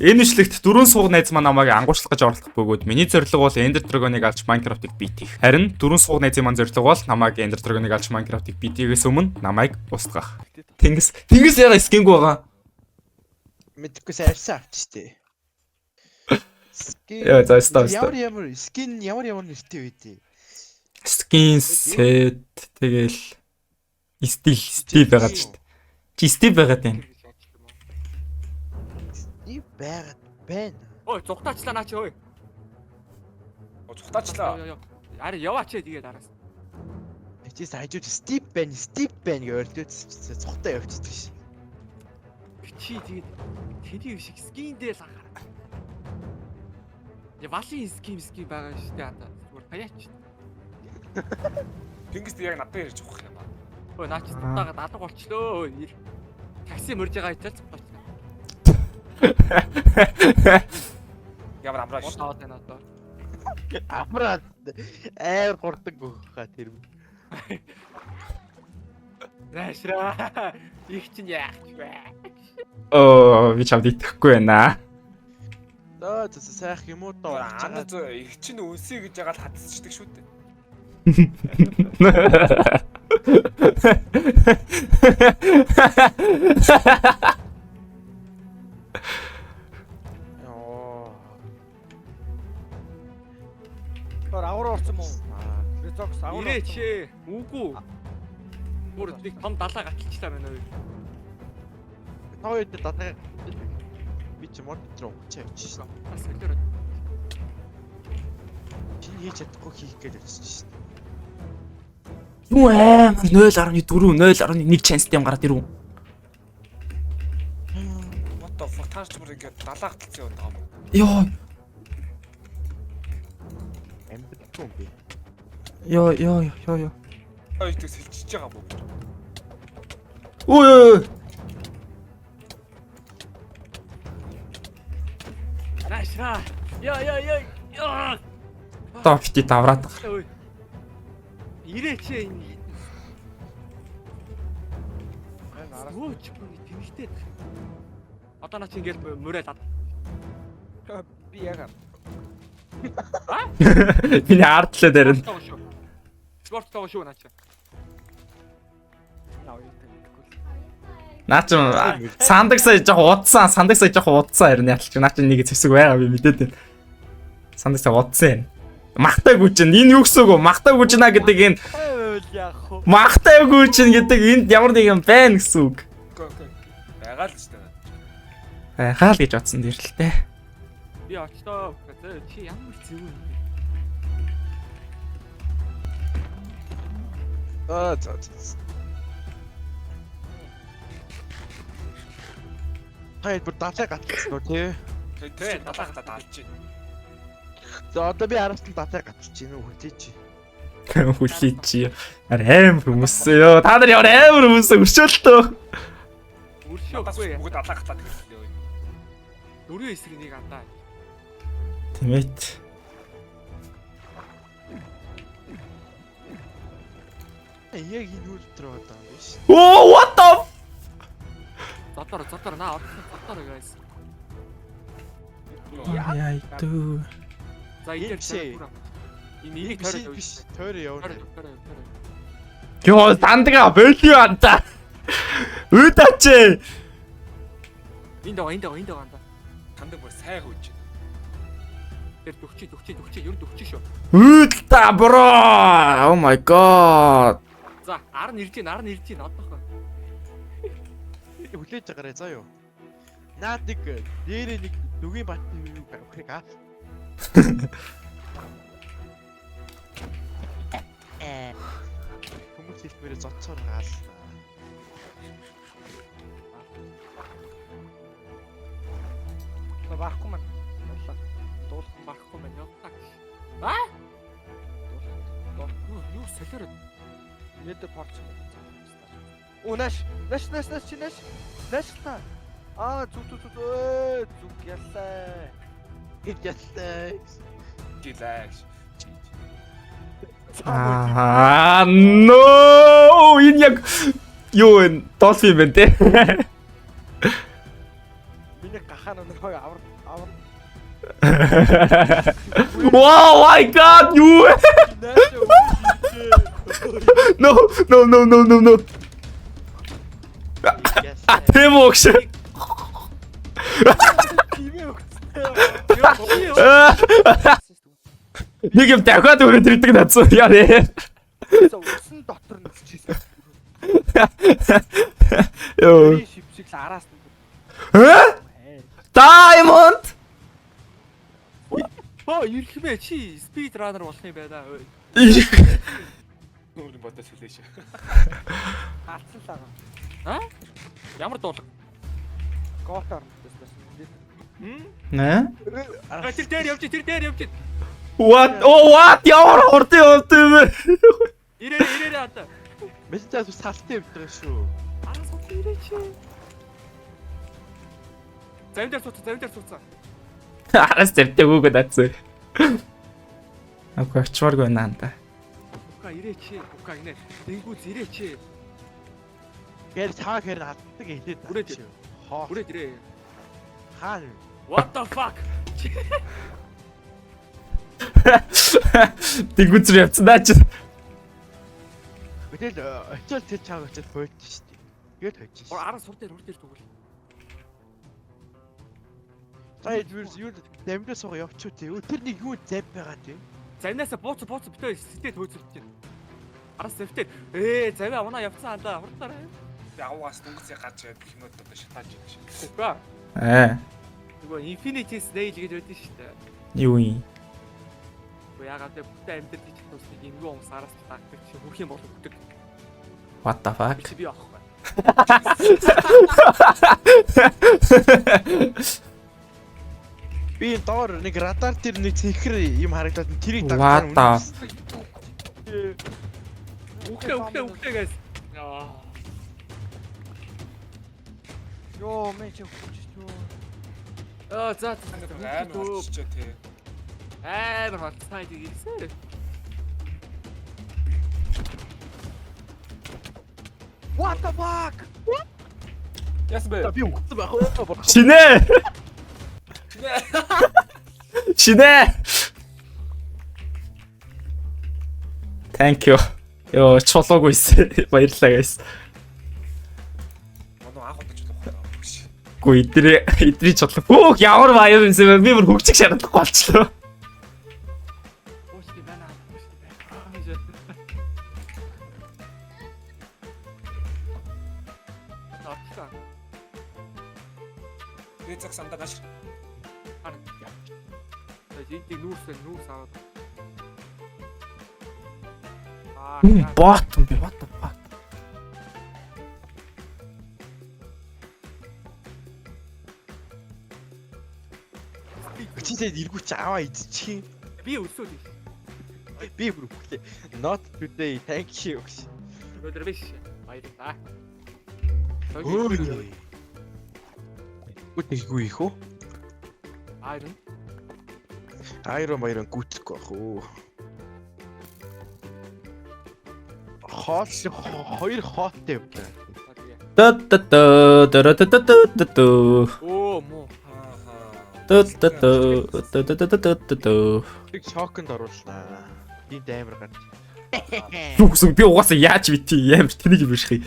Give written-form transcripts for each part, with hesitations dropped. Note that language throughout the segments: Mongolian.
Энэ бичлэгт дөрвөн сууг найз маань намайг ангуучлах гэж оролдох бөгөөд миний зорилго бол Ender Dragon-ыг авч Minecraft-ыг бит хийх. Харин дөрвөн сууг найзын маань зорилго бол намайг Ender Dragon-ыг авч Minecraft-ыг бит хийхээс өмнө намайг устгах. Тэнгис Тэнгис яга skin гүй байгаа. Мэдхгүй сайн арьсан авч штэ. Skin. Яа, за, stop, stop. Ямар ямар skin ямар ямар нэртэй байдیں۔ Skin set тэгэл стил стил байгаад шүү дээ. Чи стил байгаад байна. Стив байгаад байна. Ой, зүгтаачлаа наа чи ой. Цухтаачлаа. Йоо, ёо. Ари яваач ээ тэгээд араас. Чис хажууд Стив байна, Стив байна гэж орилдсон цухтаа явчихдаг ш. Чи тэгээд тэний шиг skin дээр л анхаараа. Я валын skin skin байгаа шүү дээ анда. Зүгээр хаяач. Тэнгис яг надад ярьж өгөх юм аа. Ой, наа чи цухтаагаад алга болчлоо. Ир. Такси мөрж байгаа хичээл цухтаачлаа. Ямар амраа Мод шүү. аваад байна одоо. Амраад айр гурдаг хаа тэр. Наашраа. Их чинь яах ч вэ? Оо, би чамд итгэхгүй байна. За за сайх юм уу доо. Ана зөө их чинь үнсээ гэж ягаал хатсчдаг шүү дээ. Йоо. Тор авар орсон мó? Резокс авар. Ирээч ээ. Үгүй. Бүр нэг том далаа гаталчлаа байна ой. Та хоёр дээр дадгаа би чи мод дээр уучаа явчих шин. Бас солиороо. Чи хийж чадахгүй хийх гэж очиж шин. Юу амар 0.4 0.1 chance юм гараад ирв. What the fuck таарч бүр ингээд далаа гаталцсан юм даа. Йоо, Амьдрахгүй юм би. ёо, ёо, ёо, ёо. Хоёр төс хилчиж байгаа мó. Ой, ой, ой. Наашраа. Йоо ёо ёо. Ёо. Одоо бити давраад байгаа. Ой. Ирээч ээ энэ. Өө чи бүр тэнэгтэй. Одоо наа чи ингээл мөрөөл ад. Би яг Миний ардлаа дээр нь. Спорт шүү. Спорт тоо шүү наа чи. наа юу гэхгүй. Наа чи сандаг сая жоох удсан, сандаг сая жоох удсан харин ялч. Наа чи нэг зэвсэг байгаа би мэдээд байна. Сандаг сая удсан юм. Махтай гүчин энэ юу гэсэн үг вэ? Махтай гүчнэ гэдэг энэ Байвал яах вэ? махтай гүчин гэдэг энд ямар нэг юм байна гэсэн үг. Окей окей. Байгаа л шүү дээ. Байхаа л гэж бодсон дэр л тэ. Би очлоо. Зөө чи ямар зөв юм бэ? Аа за за. Та хоёр бүр далай гаталсан уу тий? Тэ далаа гатаад алж байна. За одоо би араас нь далай гаталж гин үү хүлээч. Хүлээч чи. Амар хүмүүс ёо. Та нар ямар амар хүмүүс өршөөлтөө. Надаас Өршөөгүй. бүгд далаа гатаад хэллээ. Дөрөв эсрэг нэг андаа. Тэмээт. Яг энэ үр дотор байгаа юм биш. Оо what the Зодоор зодоор наа орсон зодоор guys. Яа дүү. За энэ Энэ биш ээ. Энэ энийг Биш тойроод биш тойроо явна. Тойроод тойроод тойроод. Йоо дандгаа болио анда. Үдаач. Энд байгаа энд байгаа энд байгаа андаа. Тандаг бүр сайн хөөж байна. Тэр дөхчи дөхчи дөхчи ер нь дөхчи шүү. Үдта бро. Oh my god. За ар нь ирж гин ар нь ирж гин одоохоо. Хүлээж байгаарай заа юу. Наад нэг дээрээ нэг нүгийн батны юу өхрийг аа. Э. Хүмүүс хэлмээрээ зодсоор хаална. Та барахгүй маань. Яллаа. Дуулах Барахгүй маань явлаа. А? Дуулах. Юу юу солиороод Нэтэ порцсон байна. Оо нааш. Нааш нааш нааш чи нааш. Нааш та. Аа зүг зүг зүг өө зүг яллаа. Яллаа. Жилээ. Аа no энэ яг юу вэ? Долфин байна те. Миний гахаа нүг Хой авар авар. Wow my god юу вэ? No no no no no no. Тийм үү гэж. Кимээ өгцтэй. Нэг юм дахиад өрөөд ирдэг надсан. Яа нэ. Усан дотор нүсчихсэн. Йоо. Би шившиг л араас нь. Э? Diamond. Хоо ирхмээ чи speed runner болох юм байна. Ой. Нүрийн бодож хэлээш. Алдсан л байгаа. А? Ямар дуулга? Готор гэсэн. Хм? Нэ? Тэр дээр явж, тэр дээр явж. What? Oh what? Ямар хурдан явд юм бэ? Ирээрээ ирээрээ ата. Мессеж салтын явдаг байгаа шүү. Араас уу ирээч. Завин дээр цуцсан, завин дээр цуцсан. Араас зэвтэй үгүй наацсан. Окей, очваргүй наанда. Ука ирээч. Ука гинэ. Тэнгүүц ирээч. Гэр цаа хэр алддаг хэлээд Хүрээд ир. Хоо. Хүрээд ирээ. Хаана? What the fuck? Тэнгүүцэр явцсан наа чи. Мэтэл очиод тэр чааг очиод хойч шүү дээ. Тэгээд хойч шүү. Араас хур дээр хур дээр тэгвэл. Та юу дамжаа суугаа явчих тий. Тэр нэг юу зав байгаа тий. Завнаасаа бууц бууц битээ сэтэд хөөцөлдөж байна. Араас завтай. Завиа унаа явцсан хандаа хурдлаарай. Би аваагаас дүнгэцээ гарч ирээд химүүд одоо шатааж ирэх шиг. Ука. Аа. Нөгөө Infinity Snail гэж байдсан шүү дээ. Юу юм? Гэхдээ ягаад вэ? Бүтэн амьдрал гэж тусны эмгүү хүмүүс араас таагдаг чи хөрх юм бол өгдөг. What the fuck? Чи би авахгүй. Би энэ доор нэг радар дээр нэг цэнхэр юм харагдаад тэрийг What the Үхлээ үхлээ үхлээ guys. Аа. Йоо, мэн чи хүч шүү. Аа за Амар болчихжээ тий. Амар болцсон тийм ирсэн. What the fuck? Яасан бэ? Би үхсэн байх уу? Шинэ. Шинэ. Thank you. Йоо, чулуугүйсэн. Баярлалаа guys. Манай анх удаж чулуух байна. Гүү эдрээ эдрий чулуу. Хөөх ямар баяр юмсан бэ? Би бүр хөгжих шаардлагагүй болчлоо. Ууштай байна. Ууштай байна. Наачлаа. Би цаг сандаа нааш. Харин. Тэгээд энд нүүрс байна, нүүрс аваад. Аа. Бот юм бэ? What the fuck? Чи тэгээд эргүү чи аваа идчих юм. Би өсөөд иш. Би бүр үхлээ. Not today. Thank you. Өнөөдөр биш. Баярлалаа. Өөр. Гүт нэггүй их үү? Iron. Iron баяран гүтлэхгүй байх үү? Хоол хоёр хооттой явдаг. Та та та та та та та та. Оо муу. Та та та та та та та та та. Нэг шоконд оруулнаа. Энд амар гарч. Юу гэсэн би угаасаа яаж битгий амар тэнийг юм шиг.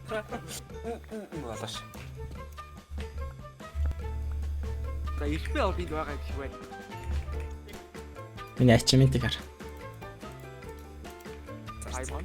Болоош. За ирхмээ бол энд байгаа юм шиг байна. Миний achievement-ийг хар. Iron.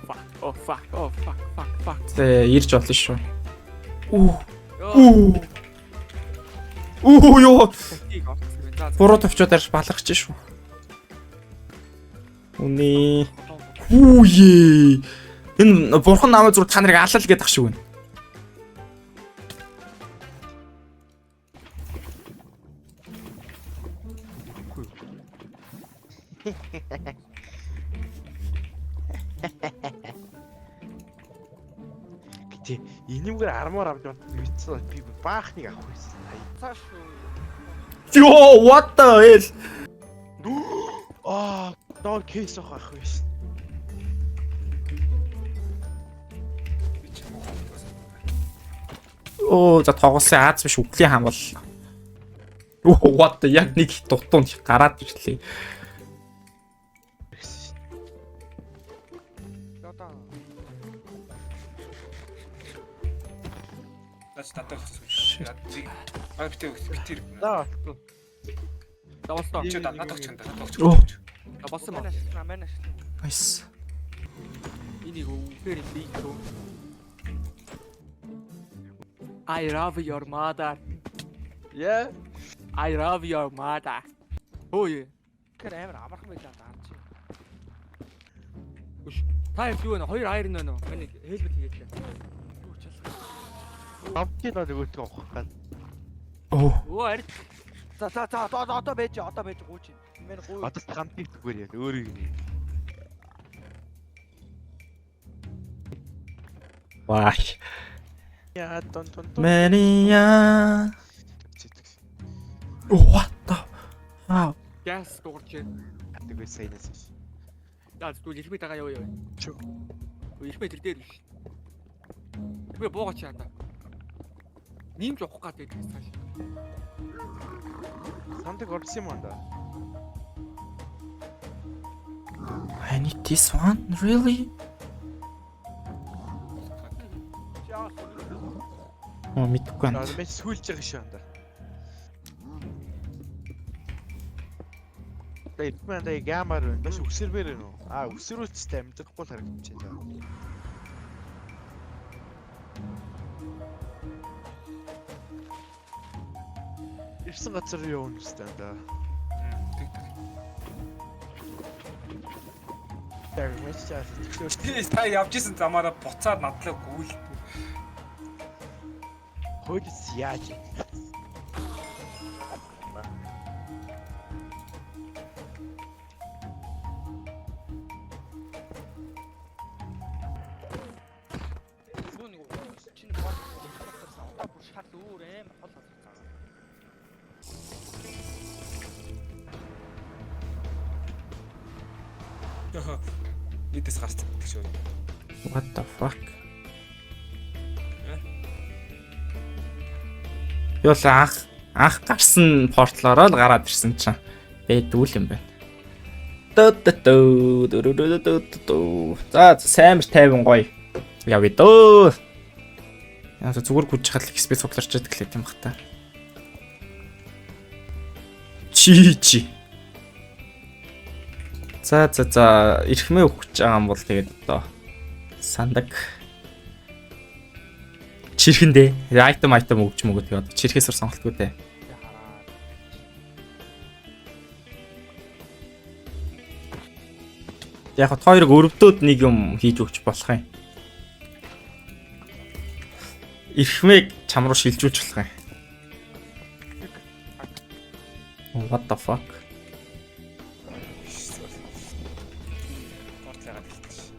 Fuck. Oh fuck. Oh fuck. Fuck. Fuck. Зэ ирж болно шүү. Үу. Үу. Үу ёо. Тийг олцсон юм. За. Буруу товчоод арч баларч шүү. Үний. Хүүе. Энэ бурхан намайг зүр та нарыг алал гэдэг ах шиг байна. Гэтэ энэгээр армор авч битсэн би баахныг авах байсан. Цааш шүү. Йоо, what the hell? Аа, доор кейс авах байсан. Би ч юм уу. Оо за тоглосон Аз биш үглийн хаан бол. Оо what the яг нэг дутуунд гараад ирлээ. Одоо Наач надад өгсөн. Аа битээ битээ. За. За боллоо. Чи надад өгч юм да. Надад Оо. өгч. За болсон маа. Манай ашиглана. Nice. Энийг үгээр бийцүү. I love your mother. Yeah. I love your mother. Хөөе. Тэгэхээр амар амархан байлаа даа чи. Та юу вэ? Хоёр iron байна уу? Миний хэлбэл хийгээч. Юу ч ялах. Амтын нөө нөгөөтгөө ухах гал. Оо. Өө арь За за за одоо одоо байж одоо байж гууч. Мэн гуй. Одоо хамтын зүгээр яа өөрийг нь. Вай. Яа дон дон дон. Мэрия. What the? How? газ дуурч байна. Тэгээ саянаас биш. За зүгээр элбэг дагаа яваа яваа. Чү. Өө элбэг тэр дээр биш. Элбэг буугач яа. Нимж ухах гэдэг цааш. Сандаг орсон юм аа да. I need this one really? Оо мэдгүй байна. Аа би сүүлж байгаа шүү анда. Тэгээ мэн дэ гамар байна. Маш өсөрмөр байна уу? Аа өсөрүүлцтэй амьдрахгүй л харагдчихлаа. Ирсэн газар руу явна гэсэн даа. Тэг тэг. Тэр мэт чаас тэгшүүр. Тий та явж исэн замаараа буцаад надлаа гүйл. Хөөс яаж юм? Юу нэг чиний бод одоо бүр шал өөр амар хол хол. Нийтэс гарсан гэдэг шүү. What the fuck? Юу л анх гарсан портлороо л гараад ирсэн чинь бэдүүл юм байна. Тө тө тө дөрө тө тө тө. За саймар 50 гоё. Явъя дөө. Яа зүгээр гүж хал XP цугларч идэг лээ тийм бах та. Чи чи. За за за эрхмээ өгч байгаа юм бол тэгээд одоо сандаг чирхэндээ item өгч мөгөө тэгээд одоо чирхээс ор сонголтгүй дээ. Яг хот хоёрыг өрөвдөөд нэг юм хийж өгч болох юм. Эрхмээг чам руу шилжүүлж болох юм. What the fuck? Порт яагаад хэлсэн.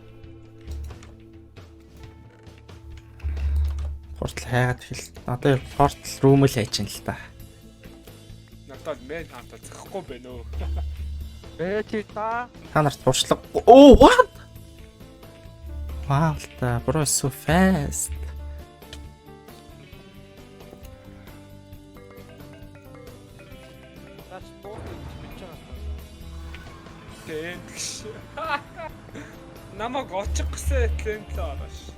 Портал хайгаад хэл. Одоо портал рүүм л хайж ин л та. Надад мэн хамтаа захгүй байна өө. Бэ чи та Та нарт туршлага. Оо what? Wow, та bro so fast. наач дуу гэж мэдж байгаа юм. Тэн тэгш. Намайг очих гэсэн тэн л орош.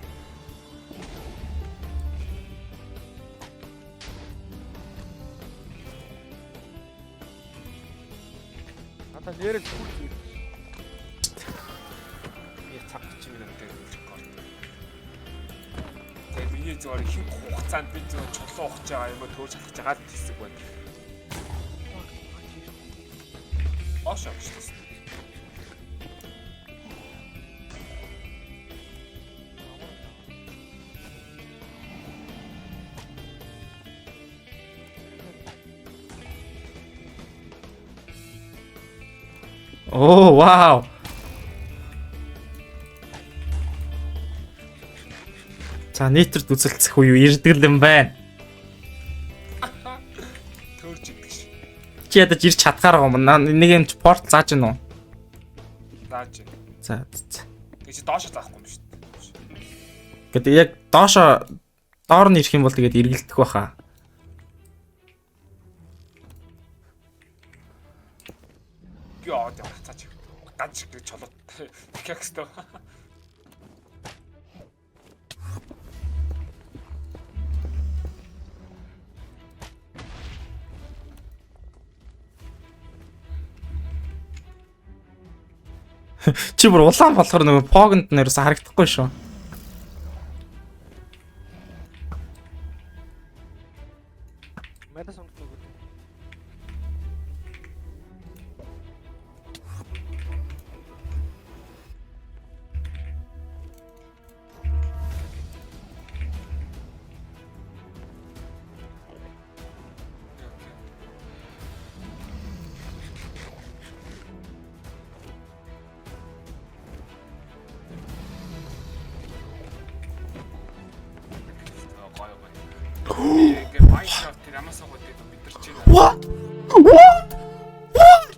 Одоо нэрэл хүл Би цаг 30 минут дээр рекорд. Тэгээ миний зүгээр ихэнх хугацаанд би зүгээр чулуу ухаж байгаа юм уу төөрч алхаж байгаа л хэсэг байна. Ош ош. Оо вау. За нийтрд үзэлцэх үе ирдэг л юм байна. Төөрч идэг ш. Чи ядаж ирч чадхаар байгаа юм. Нэг юм чи портал зааж гин үү? Зааж. За за. Тэгээ чи доошо заахгүй юм шүү дээ. Гэдэг яг доошо Доор нь ирэх юм бол тэгээд эргэлдэх байхаа. Би аваад явах цаач. Ганц шиг чолоо пикакстай. Чи бүр улаан болохоор нөгөө погонд нь ерөөсө харагдахгүй шүү. Манай сонгох нөгөө. Гоё гоё. Ингээ Minecraft тэр Amazon гоо дээр бид нар чинь What? What? What?